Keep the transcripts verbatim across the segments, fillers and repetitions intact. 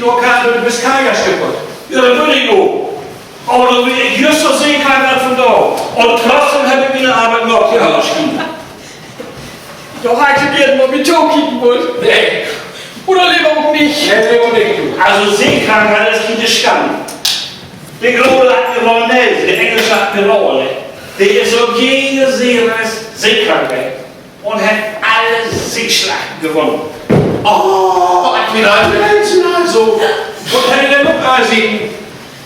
Pokal för de Biskaya schippert. Ja, dat weet ik ok. Aver dor weer ik jüst so seekrank as vundaag. Un trotzdem heff ik miene Arbeit maakt, ja, dat stimmt. Dor harr ik beter mal bi tokieken wullt. Nee. Oder lever ok nich. Nee, lever nich, du. Also, Seekrankheit is kien Schande. De grote Admiral Nelson, de engelsche Admiral, ne? De is op jede Seereis seekrank ween un hett alle Seeslachten wunnen. Oh, Admiral Nelson also. Wat hett he denn noch all sien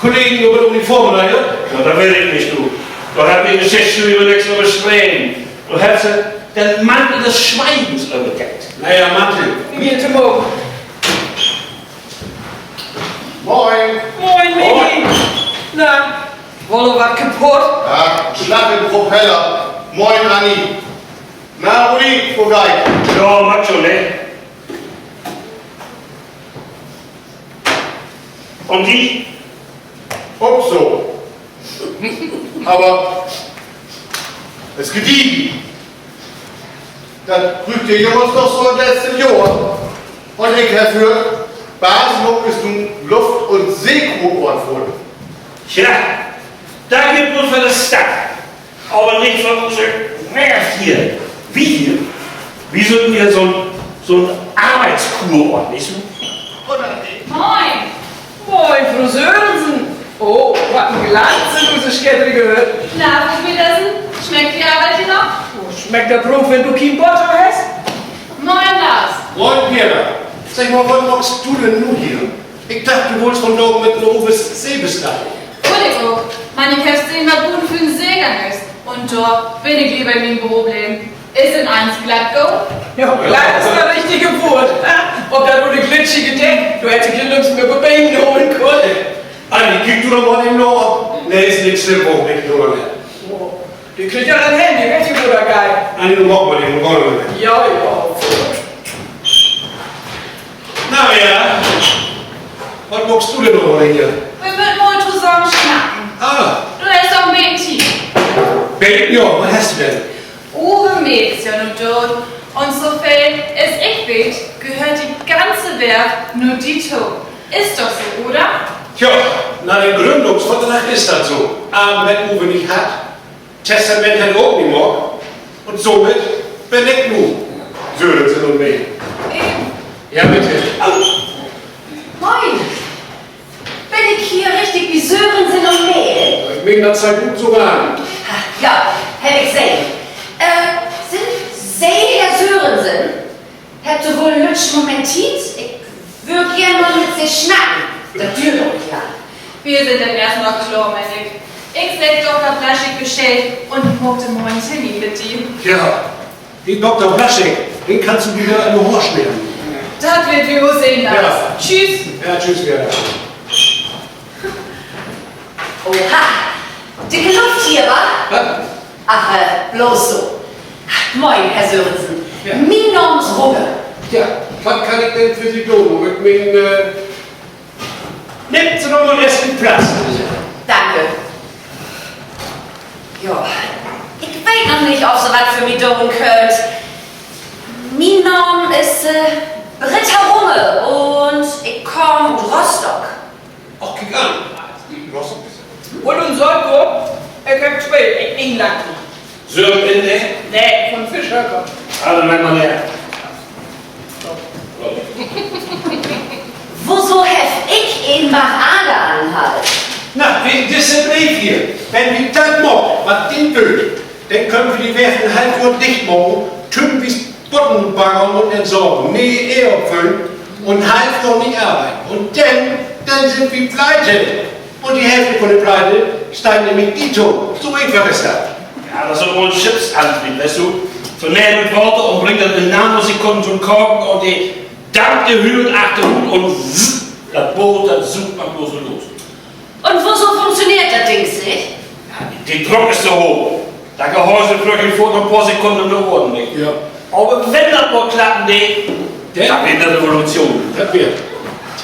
Kollegen över de Uniform leiert? Ja, dat weet ik nich, du. Dor hett mien Geschäftsstüerlerin nix över schreven. Dor hett se den Mantel des Schweigens övergett. Na ja, Mantel. Guten Morgen. Moin. Moin, Michi. Na, woll wat kaputt? Ja, Slag in'n Propeller. Moin, Anni. Na, Rudi, wo geiht? Ja, maakt schon, ne? Un di? Ok so. Aver is gediegen. Dat bruukt de Jungs doch so in't letzte Johr. Un ik heff höört, Badenburg is nu Luft- un Seekurort worrn. Tja, dat gifft woll för de Stadt, aver nich för use Werft hier. Wi hier, wi sünd hier so'n, so'n Arbeitskurort, nich so? Moin. Moin, Fru Sörensen. Oh, wat en Glanz in use schättrige Hütt. Na, Fru Petersen, smeckt de Arbeit hier noch? Smeckt dat bloot, wenn du kien Botter hest? Moin, Lars. Moin, Vera. Segg mal, wat maakst du denn nu hier? Ik dach, du wullst vundaag mit na Uwe See-, Seebesneien. Wull ik ok. Man ik heff sehn, wat buten för en Seegang is. Un dor bün ik lever in mien Büro bleven. Is denn allens glatt gahn? Ja, glatt is dat richtige Woort. Op dat ole glitschige Deck, dor hett sik ja nüms mehr Been holen kunnt. Anni, kiek du doch mal even na. Nee, is nix slimm, bruuk nich, oder nich? De kriggt dat al hen, de weet ja, wo dat geiht. Anni, nu maak mal den Rücken. Ja, ja. Na ja, wat maakst du denn noch mal hier? Wi wüllt mal tosamen snacken. Ah. Du hest doch en beten Tiet. Beten, ja, wat hest du denn? Uwe Mee is ja nu doot. Un so veel as ik weet, gehöört de ganze Werft nu di to. Is doch so, oder? Tja, na den Gründungsvertrag is dat so. Arven hett Uwe nich hatt. Testament hett he ok nich maakt. Un somit bün ik nu Sörensen un Mehl. Even. Ja, bitte. Au. Moin. Bün ik hier richtig bi Sörensen un Mehl? Ik meen, dat süht goot so ut. Ja, heff ik sehn. Äh, sünd Se Herr Sörensen? Hebbt Se woll en lüttschen Moment Tiet? Ik wüll geern mal mit Se snacken. Dat düürt ok nich lang. Wi sünd denn eerstmal klaar, meen ik. Ik segg Dokter Blaschik Bescheed un maak denn mal en Termin mit di. Ja, de Dokter Blaschik, den kannst du di wedder in de Hoor sneden. Dat warrt wi woll sehn, Lars. Tschüüs. Ja, tschüüs, Vera. Oha, dicke Luft hier, wa? Wat? Ach, äh, bloots so. Moin, Herr Sörensen. Ja. Mien Naam is Rugge. Ja, wat kann ik denn för Se doon? Ik meen, äh, nehmt Se doch mal eerst en Platz. Danke. Ja, ik weet noch nich, of Se wat för mi doon köönt. Mien Naam is, äh, Britta Runge un ik kaam ut Rostock. Ach, kiek an. Ut Rostock. Un nu, Sören, ik heff twee, een langt. Sören Linde? Nee, vun Fischer kummt. Also, wenn man her. Woso heff ik en Marader an'n Hals? Na, wegen disse Breev hier. Wenn wi dat maakt, wat de wüllt, denn köönt wi de Werft en half Johr dicht maken, tünnwies Bodden baggern un entsorgen, nee Eer opfüllen un half Johr nich arbeiden. Un denn, denn sünd wi pleite. Un de Hälfte vun de Pleite steiht nämlich di to. So eenfach is dat. Ja, dat is ok mal en Schippsantrieb, weetst du? So, nehm dat Water un bring dat in Namusikanten to'n Kaken un de dampt de Hülen achterut un zzz, dat Boot, dat suugt man bloots so los. Un woso funktioneert dat Dings nich? Ja, de Druck is to hooch. Dat Gehäuse flöggelt foorts na en poor Sekunnen na Oorden weg. Ja. Aver wenn dat mal klappen deit, denn weer dat en Revolution. Dat weer.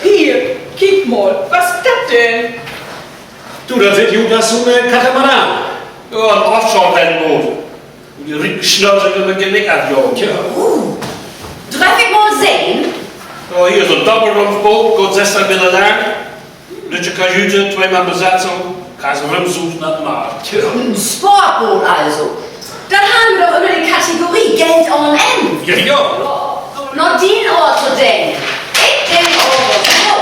Hier, kiek mal, wat is dat denn? Du, dat süht jo ut as so'n, äh, Katamaran. Ja, en Offshore-Rennboot. Un de rieken Schnörser, de mit Genick afjaagt. Tja. Uh, dröff ik mal sehn? Oh, hier, so 'n Doppelrumpfboot, goot sössteihn Meter lang. Lüttje Kajüte, twee Mann Besatzung, kannst rümsusen as du magst. Tja, en Sportboot also. Denn harrn wi doch ümmer de Kategorie Geld ahn Enn. Ja, ja. Na dien Oort to denken. Ik denk aver so.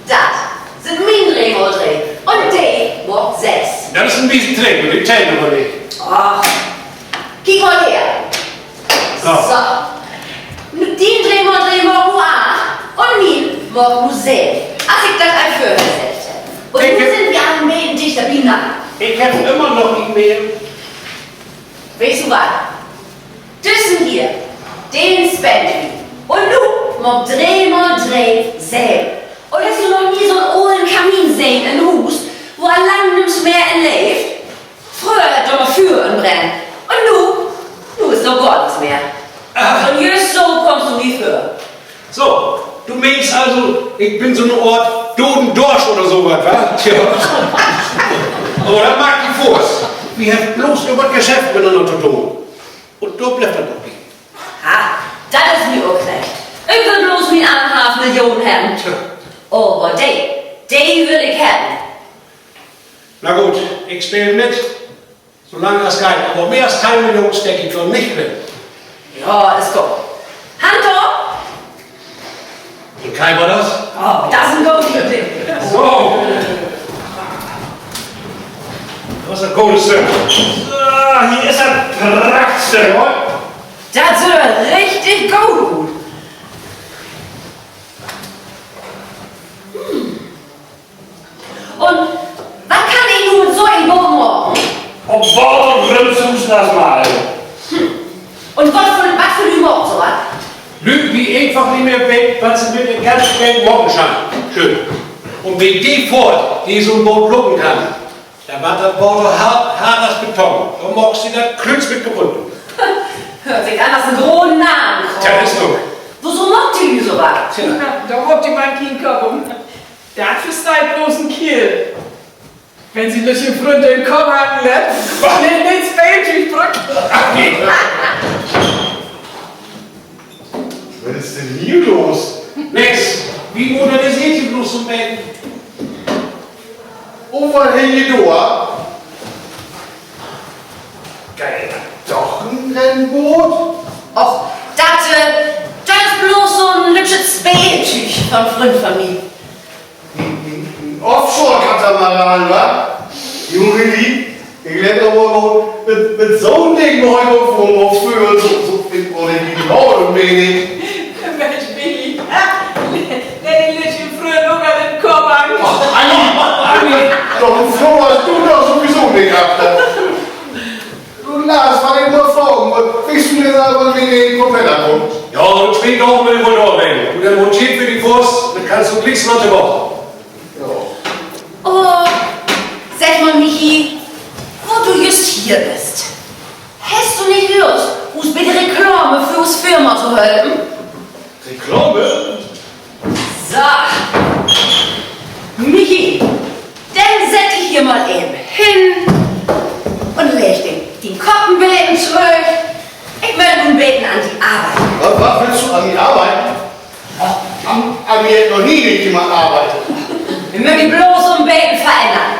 Dat sünd mien dree mal dree. Un de maakt sess. Dat is en beten Trick, un ik tell aver nich. Ach, kiek mal her. So. Nu, dien dree mal dree maakt nu acht un mien maakt nu söven. As ik dat al vörher seggt heff. Un nu sünd wi al en beten dichter binanner. Ik heff ümmer noch nich mehr. Weetst du wat? Düssen hier, den spennt wi. Un nu maakt dree mal dree söven. Un hest du noch nie so'n olen Kamin sehn in Huus, wo al lang nüms mehr in leevt? Fröher hett dor mal Füer in brennt. Un nu? Nu is dor gor nix mehr. Un jüst so kummst du mi vör. So, du meenst also, ik bün so'n Oort Dodendorscht oder so wat, wa? Tja. Aver dat maakt nix ut. Wi hebbt bloots över dat Geschäft mit'nanner to doon. Un dor blifft dat ok bi. Ah, dat is mi ok recht. Ik will bloots mien annerthalf Millionen hebben. Aver de, de will ik hebben. Na goot, ik speel mit. So lang as geiht, aver mehr as teihn Millionen steek ik dor nich rin. Ja, is goot. Hand op! Wo keim man dat? Oh, dat is en gode Idee. So. Dat is en godes Stück. So, hier is dat Prachtstück, hör. Dat süht richtig goot ut. Un wat kann een nu mit so en Boot maken? Op Water rümsusen as mal. Un wat för, wat för Lüüd maakt so wat? Lüüd, de eenfach nich mehr weet, wat se mit ehr ganzet Geld maken schöölt. Schöölt. Un wenn de fohrt, de so'n Boot lopen kann, denn warrt dat Boot hart, hart as Beton. Dor maakt se dat Krüüz mit kaputt. Höört sik an as en groten Narrenkraam. Dat is ok. Woso maakt de Lüüd so wat? Tja, dor maakt de man kien Kopp üm. Dat versteiht bloots en Keerl. Wenn sien lüttjen Fründ den Kopp hacken lett, nee, nee, Speeltüüg bruukt. Wat is denn hier los? Nix. Wi moderniseert hier bloots so'n beten. Oh, wat hett ji dor? Geiht dat doch en Rennboot? Och, dat, äh, dat is bloots so'n lüttjet Speeltüüg von Fründ von mi. En Offshore-Katamaran, wa? Junge, ik glööv aver, mit, mit so'n Ding mutt ik ok vör, vör so, so veel Original, meen ik. Mensch, Willi, lett de lüttje Fründ ok al den Kopp hangen. Ach, Anni, Anni, doch, en Fro hest du doch sowieso nich achter. Du, Lars, wat ik mal fragen wull, weetst du denn al, wann de Propeller kummt? Ja, in twee Daag mutt de woll dor ween. Du, denn monteert wi de Wust, denn kannst du glieks mal to Wort. Ja. Oh, segg mal, Michi, wo du jüst hier büst. Hest du nich Lust, us bi de Reklame för us Firma to helpen? Reklame? So. Michi, denn sett di hier mal even hen un legg den, den Kopp en beten trüch. Ik mutt nu en beten an de Arbeit. Wat, wat wullt du an mi arbeiden? An, an mi hett noch nie nich jemand arbeidt. Ik mutt di bloots so'n beten verännern.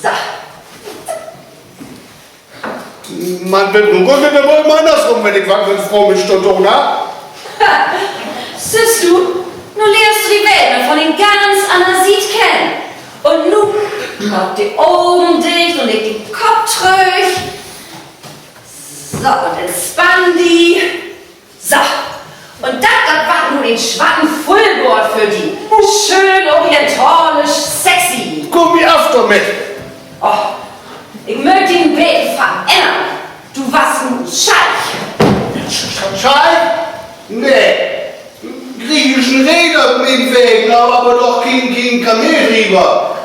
So. Man, wenn du, wenn du mal annersrum, wenn ik wat mit Fro mit to doon heff. Sühst du, nu lehrst du de Welt mal von en ganz anner Siet kennen. Un nu maak de Ogen dicht un legg den Kopp trüch. So, un entspann di. So, un dat, dat warrt nu en swatten Vullbart för di. Schöön orientalisch sexy. Kumm mi af dormit. Och, ik mutt di en beten verännern. Du warrst nu Scheich. Sch-, Scheich? Nee. Griechischen Reeder meinetwegen, aver doch keen, keen Kameeldriever.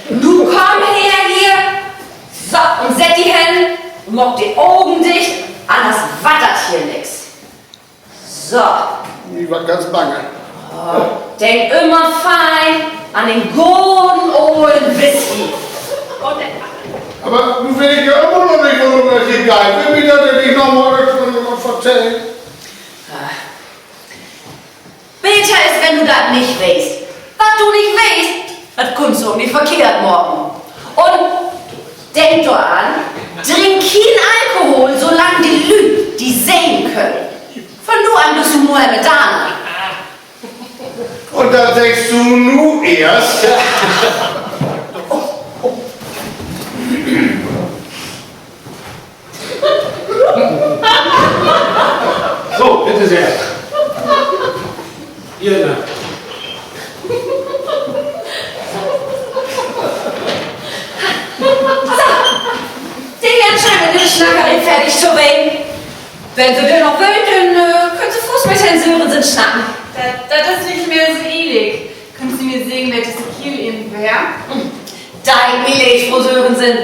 Nu kumm her hier. So, un sett di hen un maak de Ogen dicht, anners warrt dat hier nix. So. Mi warrt ganz bange. Denk ümmer fein an den goden Olen Whisky. Aver nu weet ik ja ümmer noch nich, worüm dat hier geiht. Will mi dat denn nich noch mal irgendjemand vertellen? Beter is, wenn du dat nich weetst. Wat du nich weetst, dat kunnst du ok nich verkehrt maken. Un denk doran, drink kien Alkohol, solang de Lüüd di sehn köönt. Von nu an büst du Mohammedaner. Un dat denkst du nu eerst? So, bitte sehr. Hier, na. So, de Herren schient mit de Snackeree fertig to ween. Wenn Se denn noch wüllt, denn, äh, köönt Se foorts mit Herrn Sörensen snacken. Dat, dat is nich mehr so ielig. Köönt Se mi seggen, wer disse Kierl even weer? Deit mi leed, Fro Sörensen,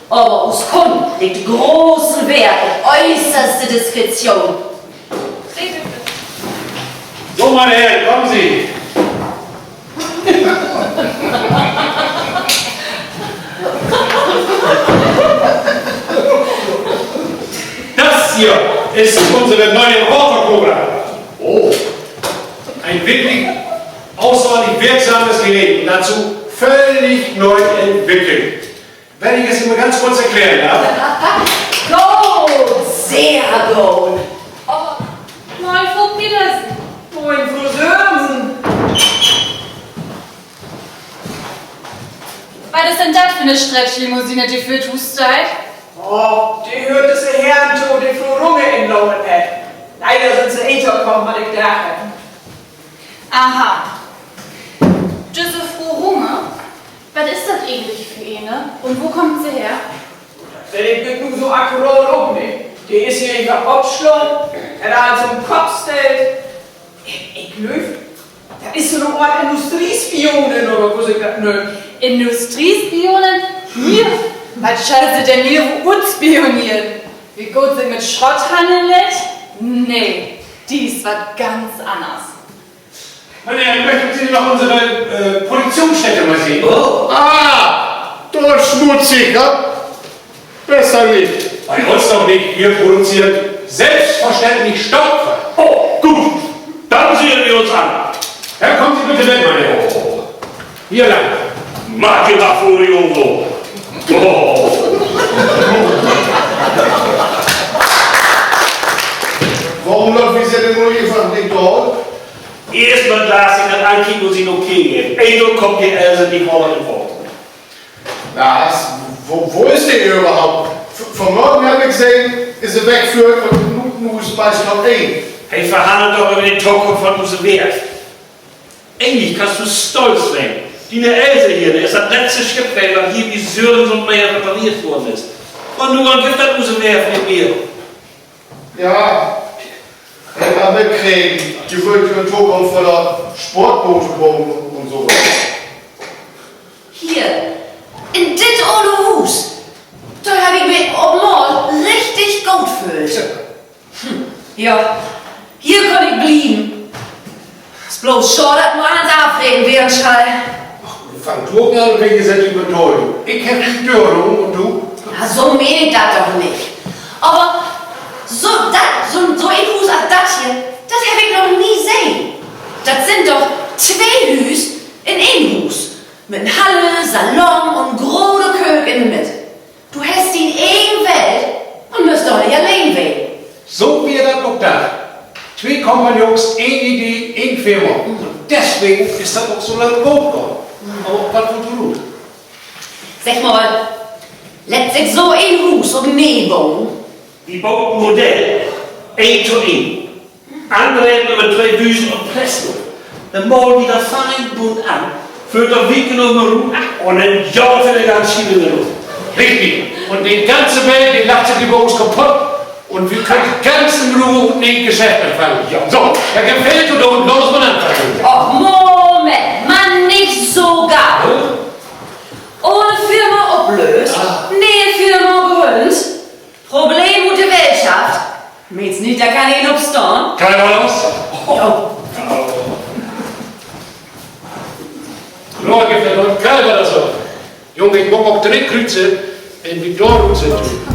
aver us Kunnen leggt groten Weert op öuterste Diskretion. So, meine Herren, kommen Sie. Das hier ist unsere neue Rohrverkabler. Oh, ein wirklich außerordentlich wirksames Gerät und dazu völlig neu entwickelt. Wenn ich es Ihnen mal ganz kurz erklären darf. Goot, sehr goot. Aver mal, Fro Petersen. Moin, Fro Sörensen. Wat is denn dat för 'ne Stretchlimousine, de vör 't Huus steiht? Oh, de höört düsse Herren to, de Fro Runge inladen hett. Leider sünd se eensaam kamen, wat ik dor heff. Aha. Düsse Fro Runge, wat is dat egentlich för ene un wo kummt se her? Dat weet ik bit nu so akkraat ok nich. De is hier eenfach opslahn, hett allens op 'n Kopp stellt. Ik, ik glööv, dat is so 'ne Oort Industriespionin oder wo sik dat nöömt. Industriespionin? Hier? Wat schall se denn hier utspionieren? Wo goot se mit Schrott hanneln lett? Nee, de is wat ganz anners. Meine Herren, möchten Sie noch unsere, äh, Produktionsstätte mal sehen? Oh. Ah, dor smutt ik, ja? Besser nich. Bei uns noch nicht. Wir produzieren selbstverständlich Staubfall. Oh, gut. Dann sehen wir uns an. Dann kommen Sie bitte mit, meine Herren. Hier lang. Mach die Waffe, Junge. Oh. Worüm laat wi se denn nu eenfach nich dor? Eerst mal dat Glas in de Hand kieken un sien Okay geven. Eenmal kummt de Else nich woller in Woort. Na, wo, wo is de överhaupt? V-, vunmorgen heff ik sehn, is he wegföhrt un nu, nu is meist noch een. He verhannelt doch över de Tokunft von use Werft. Egentlich kannst du stolt ween. Diene Else hier, de is dat letzte Schipp ween, wat hier bi Sörensen un Meyer repareert worrn is. Von nu an gifft dat use Werft nich mehr. Ja, heff ik al mitkregen. De wüllt jo in Tokunft wedder Sportbote boen un so wat. Hier, in dit ole Huus, dor heff ik mi op mal richtig goot föhlt. Hm, ja, hier kunn ik blieven. Is bloots schaad, dat nu allens afreten weern schall. Ach, fang du ok an, wenn je sentimental. Ik heff de Döör op un du? Ja, so meen ik dat doch nich. Aver so, dat, so, so en Huus as dat hier, dat heff ik noch nie sehn. Dat sünd doch twee Hüüs in een Huus. Mit en Hall, Salon un grote Köök in de Midd. Du hest dien egen Welt un müsst dor nich alleen ween. So weer dat ok dacht. Twee Kompagnons, een Idee, een Firma. Un deswegen is dat ok so lang goot gahn. Aver wat wullt du nu? Segg mal, lett sik so en Huus ok nee boen? Wi boot en Modell, een to een. Andreten över twee Büsen op Presto. Denn maalt wi dat fein bunt an, föhrt dat Wieken üm un denn jaagt wi de ganz Schiet in de Luft. Richtig. Un de ganze Welt, de lacht sik över us kaputt. Un wi köönt ganz in Roh en nee Geschäft anfangen. Ja. So, dat gefallt di doch, laat us mal anfangen. Och, Moment, man nich so gau. Hä? Ole Firma oplööst, ah, nee Firma grünnt. Problem ut de Welt schafft. Meenst nich, dor kann een opstahn? Keiner los? Oh. Oh. Dor gifft dat noch Kalver, dat so. Jung, ik maak ok dree Krüze, wenn wi dor rut sünd.